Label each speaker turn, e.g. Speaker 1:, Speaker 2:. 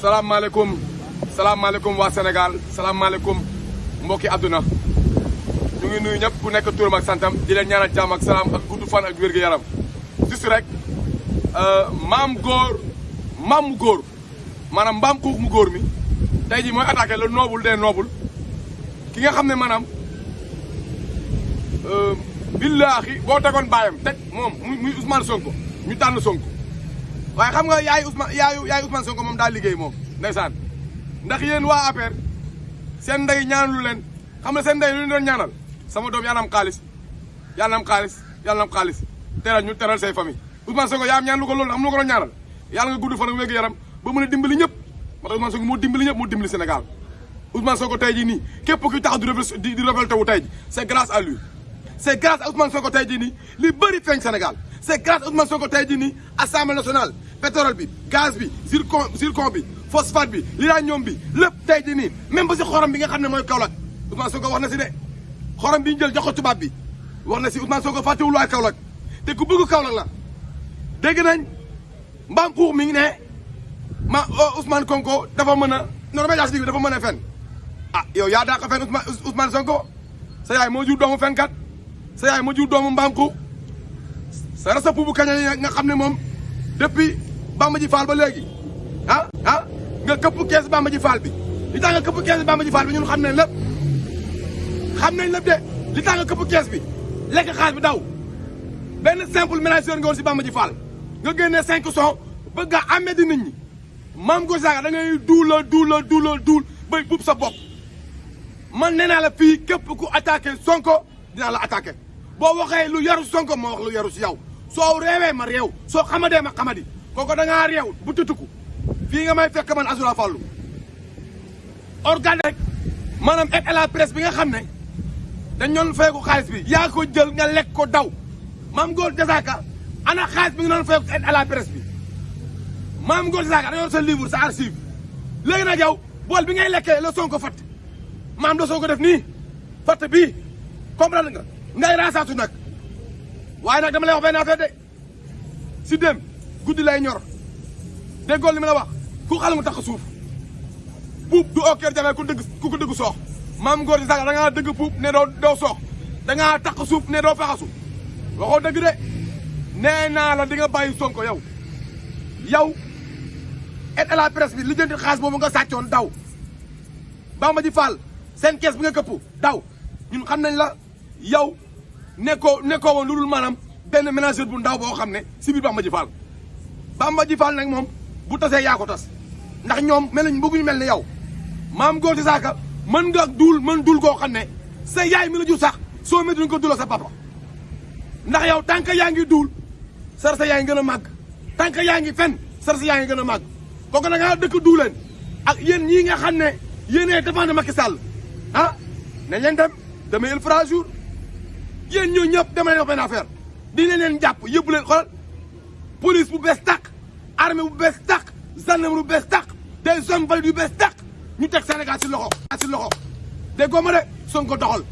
Speaker 1: salaamaaleykum waa Sénégal salaamaaleykum mbokki àdduna ñu ngi nuyu ñëpp ku nekk turam ak santam di leen ñaanal jàmm ak salaam ak gudd fan ak wér-gu-yaram juste rek maam mu góor maanaam mbaam xuux mu góor mi tey jii mooy attaqué le noble des nobles ki nga xam ne maanaam billaahi boo tegoon baayam teg moom muy Ousmane Sonko ñu tànn Sonko waaye xam nga yaay Ousmane Sonko moom daa liggéey moom ndeysaan ndax yéen waa APR seen ndey ñaanlu leen xam nga seen ndey lu ñu doon ñaanal sama doom yàlla am xaalis yàlla am xaalis teral ñu teral say famille Ousmane Sonko yaa am ñaan lu ko loolu xam lu ko doon ñaanal yàlla nga gudd fan ak wér yaram ba mën a dimbali ñëpp moo tax Ousmane Sonko moo dimbali ñëpp moo dimbali Sénégal Ousmane Sonko tey jii nii képp kuy tax di révolté wu tey ji c'est grâce à lui c'est grâce à Ousmane Sonko tey jii nii li bëri feeñ Sénégal c'est grâce à Ousmane Sonko tey jii nii Assemblée nationale pétrole bi gaz bi zircon bi phosphate bi l'uranium bi lépp tey jii nii même ba si xorom bi nga xam ne mooy Kaolack Ousmane Sonko wax na si de xorom bi ñu jël jox ko tubaab bi wax na si Ousmane Sonko fàttewul waa Kaolack te ku bëgg Kaolack la dégg nañ mbaam xuux mi ngi ne Ousmane Sonko dafa mën a non médias bi dafa mën a fen ah yow yaa daa ko fen Ousmane Sonko sa yaay moo jur doomu fenkat sa yaay moo jur doomu mbaam xuux sa rasa bu kaña nga xam ne moom depuis Bamba Ji Fall ba léegi nga këpp kees Bamba Ji Fall bi li tax nga këpp kees Bamba Ji Fall bi ñun xam nañ lépp de li tax nga këpp kees bi lekk xaalis bi daw benn simple ménageur nga woon si Bamba Ji Fall nga génnee 5 son bëgg a amee di nit ñi maam Gor Zaga da ngay duul bay buub sa bopp man nee naa la fii képp ku attaqué Sonko dinaa la attaqué boo waxee lu yaru Sonko ma wax lu yaru si yow soo réewee ma réew soo xamadee ma xamadi kooku da ngaa réew bu tutuku fii nga may fekk man Azoura Fallou organe rek maanaam aide à la presse bi nga xam ne dañ doon feeku xaalis bi yaa ko jël nga lekk ko daw maam Gor Zaga ana xaalis bi nga doon feeku aide à la presse bi maam Gor Zaga dañoo sa livre sa archive léegi nag yow bool bi ngay lekkee la Sonko fatt maam da Sonko def nii fatt bii comprendre nga ngay raasaatu nag waaye nag dama lay wax benn affaire de si dem guddi lay ñor déggool li ma la wax ku xal mu tax suuf puub du okkeer jafe ku ko dëgg soox maam Gor Zaga da ngaa dëgg puub ne doo soox da ngaa tax suuf ne doo faxasu waxoo dëgg de nee naa la di nga bàyyi Sonko yow aide à la presse bi li jëndi xaalis boobu nga sàccoon daw Bamba Ji Fall seen kees bi nga këpp daw ñun xam nañ la yow nekkoo woon lu dul maanaam benn ménageur bu ndaw boo xam ne si biir Bamba Ji Fall nag moom bu tasee yaa ko tas ndax ñoom mel nañ bëgguñu mel ne yow maam Gor Zaga mën duul koo xam ne sa yaay mi la jur sax soo métti duñ ko duloo sa papa ndax yow tant que yaa ngi duul sa yaa ngi gën a màgg tant que yaa ngi fen sa yaa ngi gën a màgg kooku da ngaa dëkk duuleen ak yéen ñii nga xam ne yéenee défendre Macky Sall nañ leen dem demain il fera jour yéen ñoo ñëpp dama leen wax benn affaire di leen jàpp yëpp leen xoolal police bu bees tàq armée bu bees tàq gendarmerie bu bees tàq des hommes valides yu bees tàq ñu teg Sénégal si loxo dégg nga ma de Sonko doxal